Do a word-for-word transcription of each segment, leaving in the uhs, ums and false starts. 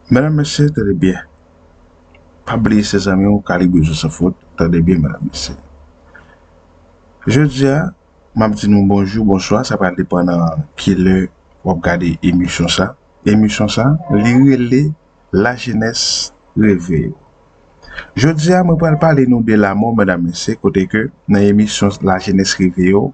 Medam, mesye, tande byen. Pa bliye se zanmi w, Kalibre Zo San Fot, tande byen, medam, mesye. Jodi a, m ap di nou bonjou, bonswa, sa pral depann nan kilè w ap gade emisyon sa. Emisyon sa, li rele Lajenès Reveye w. Jodi a, mwen pral pale nou de lanmò, medam, mesye, kote ke nan emisyon Lajenès Reveye w,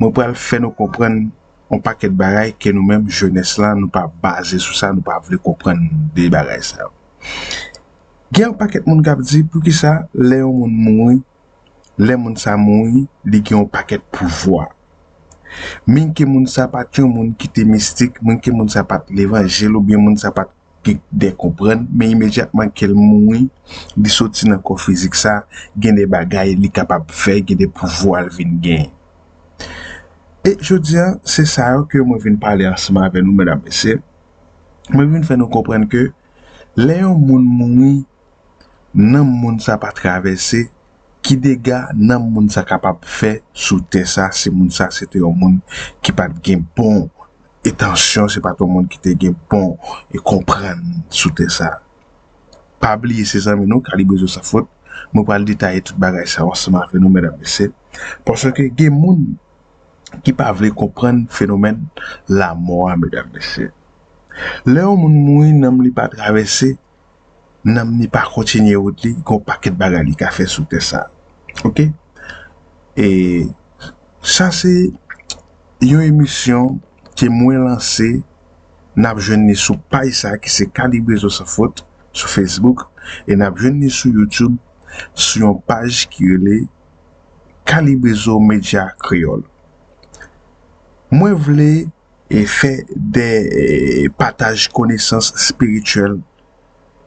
mwen pral fè nou konprann yon pakèt bagay ke nou menm jenès la, nou pa baze sou sa, nou pa vle konprann de bagay sa yo. Gen yon pakèt moun k ap di, poukisa lè yon moun mouri, lè moun sa mouri, li gen yon pakèt pouvwa. Menm ke moun sa pa t yon moun ki te mistik, menm ke moun sa pa t levanjil, oubyen moun sa pa t gen de konprann, men imedyatman ke l mouri, li soti nan kò fizik sa, gen de bagay li kapab fè, gen de pouvwa l vin genyen. E jodi a, se sa yo ke mwen vin pale ansanm avè nou, medam, mesye. Mwen vin fè nou konprann ke lè yon moun mouri, nanm moun sa pa travèse, ki dega nanm moun sa kapab fè sou tè sa, si moun sa se te yon moun ki pa t gen bon entansyon, se pa t yon moun ki te gen bon e konprann sou tè sa. Pa bliye se zanmi nou, Kalibre Zo San Fot, mwen pral detaye tout bagay sa yo ansanm avè nou, medam, mesye, paske gen moun ki pa vle konprann fenomèn lanmò a, medam, mesye. Lè yon moun mouri, nanm li pa travèse, nanm li pa kontinye wout li, gen yon pakèt bagay li ka fè sou tè sa. Oke? E sa se yon emisyon ke mwen lanse, n ap jwenn li sou paj sa ki se Kalibre Zo San Fot sou Facebook, e n ap jwenn li sou YouTube, sou yon paj ki rele Kalibre Zo Medya Kreyòl. Mwen vle e fè de, e, pataj konesans espirityèl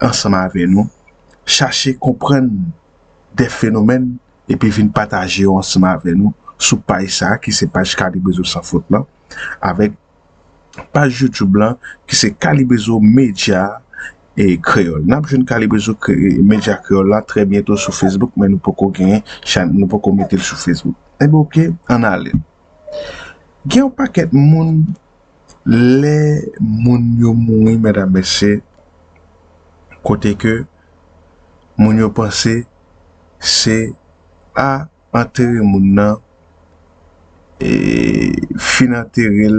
ansanm avè nou, chache konprann de fenomèn, epi vin pataje yo ansanm avè nou sou paj sa a, ki se paj Kalibre Zo San Fot lan, avèk paj YouTube lan, ki se Kalibre Zo Medya e Kreyòl. N ap jwenn Kalibre Zo Kre-, Medya Kreyòl la trè byento sou Facebook, men nou poko genyen, chan-, nou poko mete l sou Facebook. Enben, oke, ann ale. Gen yon pakèt moun, lè moun yo mouri, medam, mesye, kote ke moun yo panse se, a, antere moun nan, e, fin antere l,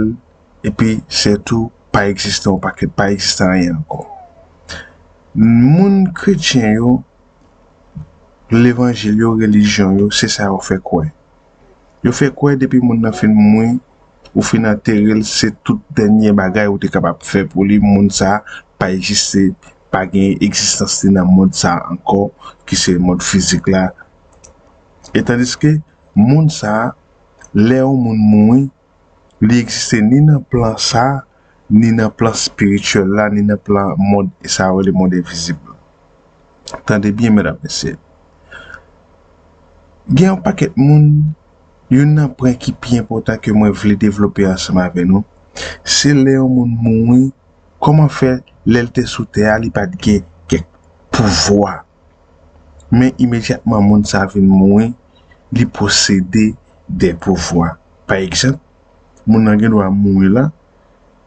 epi se tou pa egziste yon pakèt, pa egziste anyen ankò. Moun kretyen yo, levanjil yo, relijyon yo, se sa yo fè kwè. Yo fè kwè depi moun nan fin mouri, ou fin antere l, se tout dènye bagay ou te kapab fè pou li, moun sa a pa egziste, pa gen egzistans li nan mond sa a ankò, ki se mond fizik la. E tandiske moun sa a, lè yon moun mouri, li egziste ni nan plan sa a, ni nan plan espirityèl la, ni nan plan mond, e sa yo rele mond envizib la. Tande byen, medam, mesye. Gen yon pakèt moun, youn nan pwen ki pi enpòtan ke mwen vle devlope ansanm avè nou, se lè yon moun mouri, kòman fè lè l te sou tè a, li pa t gen kèk pouvwa. Men imedyatman moun sa vin mouri, li posede de pouvwa. Pa egzanp, moun nan gen dwa mouri la,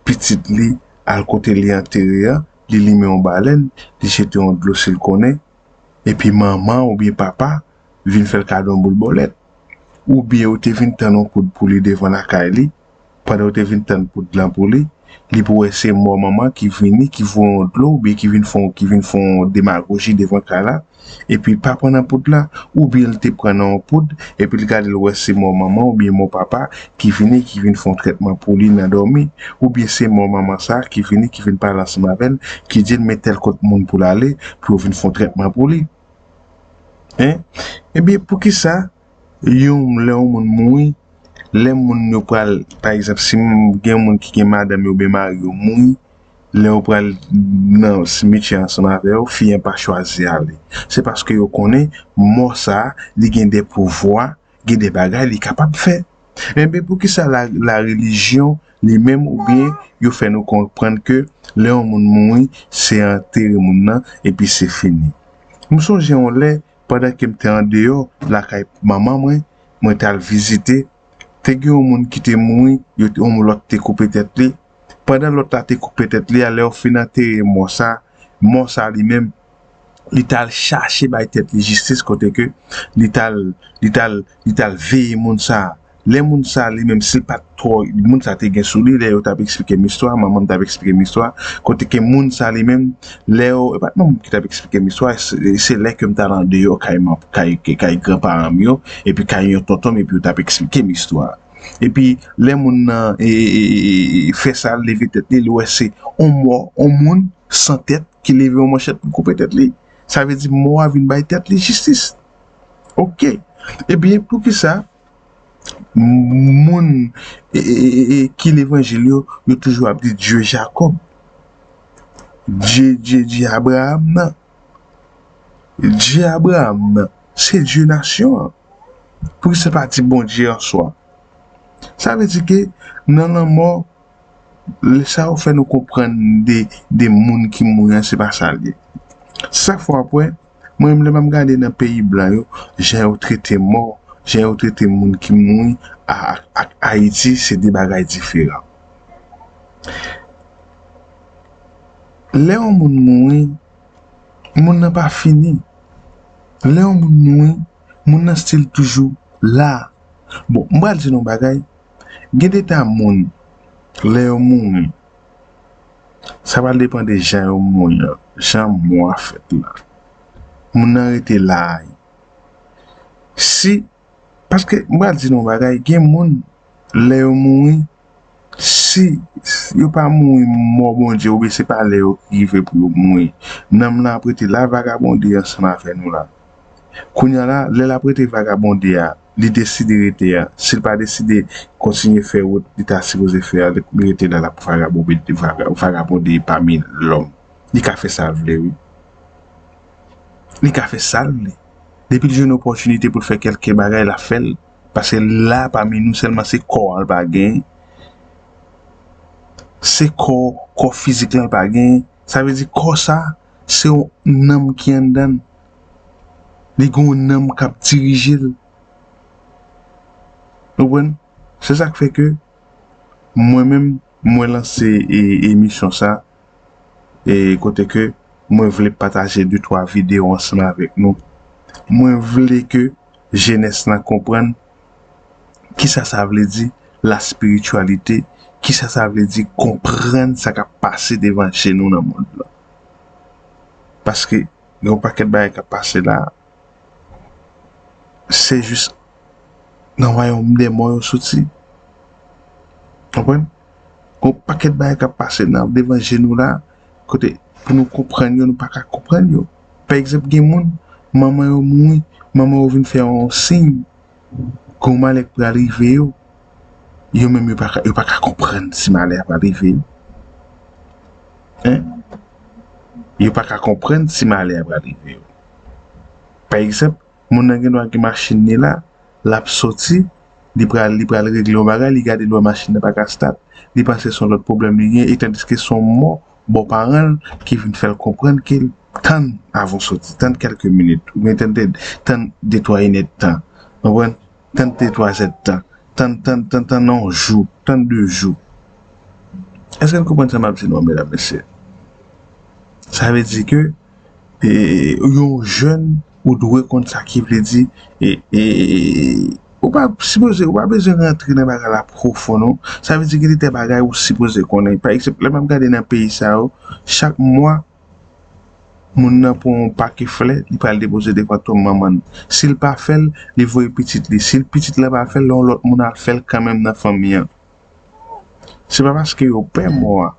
pitit li al kote li antere a, li limen yon balèn, li jete yon dlo si l konnen, epi manman oubyen papa vin fè l kado yon boul bòlèt. Oubyen yo te vin tann yon poud pou li devan lakay li, pandan yo te vin tann poud lan pou li, li pou wè se mò manman ki vini, ki voye yon dlo, oubyen ki vin fè yon, ki vin fè yon demagoji devan kay la, epi pa pran nan poud la, oubyen li te pran nan yon poud, epi li gade l wè se mò manman oubyen mò papa ki vini, ki vin fè yon trètman pou li nan dòmi, oubyen se mò manman sa ki vini, ki vin pale ansanm avè l, ki di l men tèl kot moun pou l ale, pou yo vin fè yon trètman pou li. Hein? Ebyen, poukisa yon, lè yon moun mouri, lè moun yo pral, pa egzanp, si m gen yon moun ki gen madanm yo oubyen mari yo mouri, lè yo pral nan simityè ansanm avè yo, fi an pa chwazi ale. Se paske yo konnen mò sa a, li gen de pouvwa, gen de bagay li kapab fè. Enben, poukisa la, la relijyon, li menm, oubyen yo fè nou konprann ke lè yon moun mouri, se antere moun nan, epi se fini? M sonje yon lè, pandan ke m te andeyò lakay manman mwen, mwen t al vizite, te gen yon moun ki te mouri, yo te, yon lòt te koupe tèt li. Pandan lòt la te koupe tèt li a, lè yo fin antere mò sa, mò sa li menm, li t al chache bay tèt li jistis kote ke li t al, li t al, li t al veye moun sa. Lè moun sa li menm, si l pa t twò, moun sa te gen sou li, lè yo t ap eksplike m istwa, manman m t ap eksplike m istwa, kote ke moun sa li menm, lè yo, e pa t manman m ki t ap eksplike m istwa, se, se lè ke m t al andeyò kay, kay, kay granparan m yo, epi kay yon tonton m, epi yo t ap eksplike m istwa. Epi, lè moun nan e, e, e, e, e, fè sa, l leve tèt li, li wè se on mò, on moun san tèt ki leve yon manchèt pou koupe tèt li. Sa vle di mò a vin bay tèt li jistis. Oke. Ebyen, poukisa moun e, e, e, e, ki levanjil yo, yo toujou ap di Dye Jakòb? Dye, Dye, Dye Abraham nan. Dye Abraham nan, se Dye nasyon an. Poukisa l pa di Bondye an swa? Sa vle di ke nan lanmò, lè sa yo fè nou konprann de, de moun ki mouri an, se pa sa l ye. Se sa k fè w ap wè, mwen menm lè m ap gade nan peyi blan yo, jan yo trete mò, jan yo trete moun ki mouri a, ak, ak Ayiti, se de bagay diferan. Lè yon moun mouri, moun nan pa fini. Lè yon moun mouri, moun nan still toujou la. Bon, m pral di nou yon bagay. Gen de ta moun, lè yo mouri, sa pral depann de jan yo mouri an, jan mò a fèt la. Moun nan rete la. Si, paske m pral di nou yon bagay, gen moun, lè yo mouri, si yo pa mouri mò Bondye, oubyen se pa lè yo ki rive pou yo mouri, nanm lan ap rete la vagabonde ansanm avè nou la. Kounye a la, lè l ap rete vagabonde a, li deside rete a, si l pa deside kontinye fè wout li ta sipoze fè a, li rete la, l ap vagabonde, vaga-, vagabonde pami lòm. Li ka fè sa l vle, wi. Li ka fè sa l vle. Depi l jwenn opòtinite pou l fè kèlke bagay, l ap fè l. Paske la, pami nou sèlman, se kò a l pa gen. Se kò, kò fizik lan l pa gen. Sa vle di kò sa, se yon nanm ki anndan l. Li gen yon nanm k ap dirije l. Ou konprann? Se sa k fè ke mwen menm, mwen lanse e, emisyon sa, e kote ke mwen vle pataje de twa videyo ansanm avèk nou. Mwen vle ke jenès lan konprann kisa sa vle di laspirityalite, kisa sa vle di konprann sa k ap pase devan je nou nan mond lan. Paske gen yon pakèt bagay k ap pase la, se jis nan wayòm dè mò yo soti. Konprann? Gon pakèt bagay k ap pase nan, devan je nou la, kote pou nou konprann yo, nou pa ka konprann yo. Pa egzanp, gen moun, manman yo mouri, manman yo vin fè yon siy, gon malè k pral rive yo, yo menm yo pa ka, yo pa ka konprann si malè a pral rive yo. Hein? Yo pa ka konprann si malè a pral rive yo. Pa egzanp, moun nan gen dwa gen machin li la, l ap soti, li pral, li pral regle yon bagay, li gade dwa machin nan pa ka stat, li panse se yon lòt pwoblèm li gen, e tandiske se yon mò bò paran l ki vin fè l konprann ke l tann avan w soti, tann kèlke minit, oubyen tann, tann de twa inèdtan, konprann? Tann de twa zèdtan, tann, tann, tann, tann yon jou, tann de jou. Èske n konprann sa m ap di nou an, medam, mesye? Sa vle di ke e, yon jèn, ou dwe konn sa ki vle di, e, e, ou pa sipoze, ou pa bezwen rantre nan bagay la pwofon, non. Sa vle di gen de tè bagay ou sipoze konnen. Pa egzanp, lè m ap gade nan peyi sa yo, chak mwa, moun nan pran yon pake flè, li pral depoze devan tonm manman l. Si l pa fè l, li voye pitit li. Si pitit la pa fè l, yon lòt moun al fè l kanmenm nan fanmi an. Se pa paske yo pè mò a.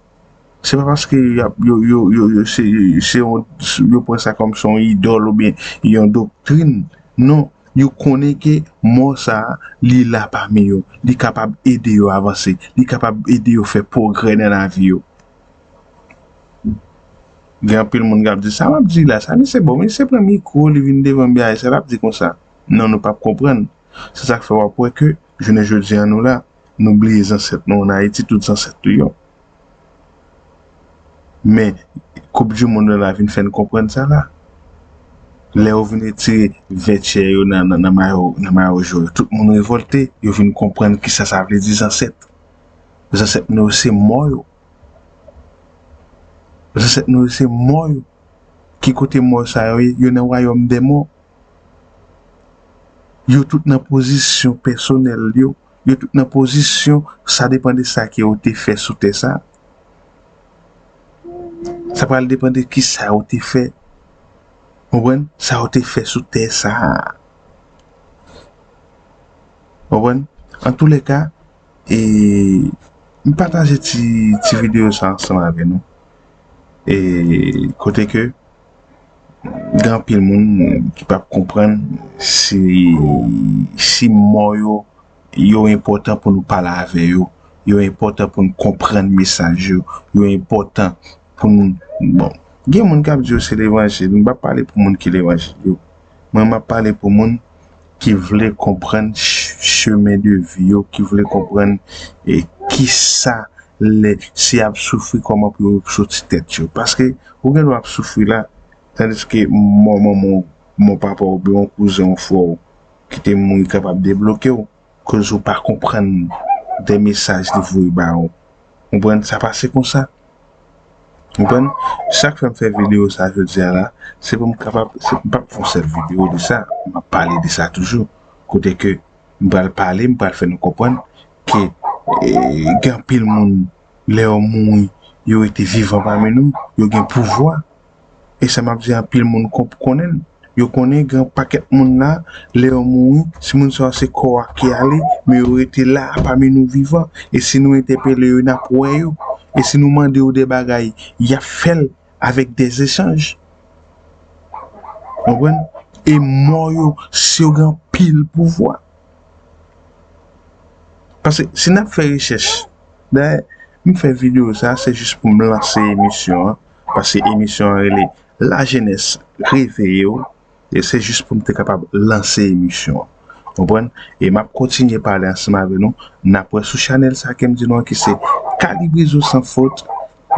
Se pa paske y ap, yo, yo, yo, yo, se, se yon, yo pran sa kòm se yon idòl oubyen yon doktrin. Non, yo konnen ke mò sa a, li la pami yo. Li kapab ede yo avanse. Li kapab ede yo fè pwogrè nan lavi yo. Gen anpil moun k ap di, "Sa w ap di la, sa misye bon, misye pran mikwo, li vin devan m, bagay sa, l ap di konsa." Non, nou p ap konprann. Se sa k fè w ap wè ke, jounen jodi a, nou la, nou bliye zansèt nou ann Ayiti, tout zansèt nou yo. Men, koup di mond lan la vin fè n konprann sa la. Lè yo vin retire vètyè yo nan, nan, nan mayo, nan mayo je yo, tout moun revòlte, yo vin konprann kisa sa vle di zansèt. Zansèt nou yo se mò yo. Zansèt nou yo se mò yo. Ki kote mò sa yo ye? Yo nan wayòm dè mò. Yo tout nan pozisyon pèsonèl yo. Yo tout nan pozisyon, sa depann de sa ke yo te fè sou tè sa. Sa pral depann de ki sa yo te fè. Konprann? Sa yo te fè sou tè sa. Konprann? Antoulèka, e, m pataje ti, ti videyo sa ansanm avè nou. E, kote ke gen anpil moun ki p ap konprann si, si mò yo, yo enpòtan pou nou pale avè yo, yo enpòtan pou nou konprann mesaj yo, yo enpòtan pou nou, bon, gen moun k ap di yo se levanjil, m p ap pale pou moun ki levanjil yo. Mwen, m ap pale pou moun ki vle konprann ch-, chemen de vi yo, ki vle konprann, e, kisa lè, si y ap soufri, kòman pou yo soti tèt yo. Paske ou gen dwa ap soufri la, tandiske mò manman w, mò papa w, oubyen yon kouzen, yon frè w ki te mouri kapab debloke w, koz ou pa konprann de mesaj li voye ba ou. Konprann? Sa pase konsa. Konprann? Sa k fè m fè videyo sa jodi a la, se pou m kapab, se, m p ap fè yon sèl videyo de sa, m ap pale de sa toujou. Kote ke m pral pale, m pral fè nou konprann ke, e, gen anpil moun, lè yo mouri, yo rete vivan pami nou, yo gen pouvwa. E sa m ap di, anpil moun konp-, konnen l. Yo konnen gen yon pakèt moun la, lè yo mouri, si moun sa yo se kò a ki ale, men yo rete la pami nou vivan. E si nou entèpele yo, n ap wè yo. E si nou mande yo de bagay, y ap fè l avèk de echanj. Konprann? E mò yo, si yo gen anpil pouvwa. Paske si n ap fè rechèch, dayè, m fè videyo sa, se jis pou m lanse emisyon an, paske emisyon an rele La Jeunesse Réveillez-vous, e se jis pou m te kapab lanse emisyon an. Konprann? E m ap kontinye pale ansanm avè nou. N ap wè sou chanèl sa ke m di nou an ki se Kalibrizo Sans Faute.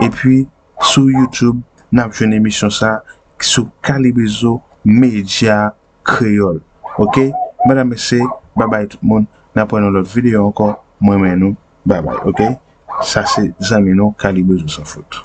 Epi, sou YouTube, n ap jwenn emisyon sa sou Kalibrizo Medya Kreyòl. Oke? Medam, mesye, babay tout moun. N ap wè nan lòt videyo ankò. Mwen renmen nou. Babay, oke? Sa se zanmi nou, Kalibrizo Sans Faute.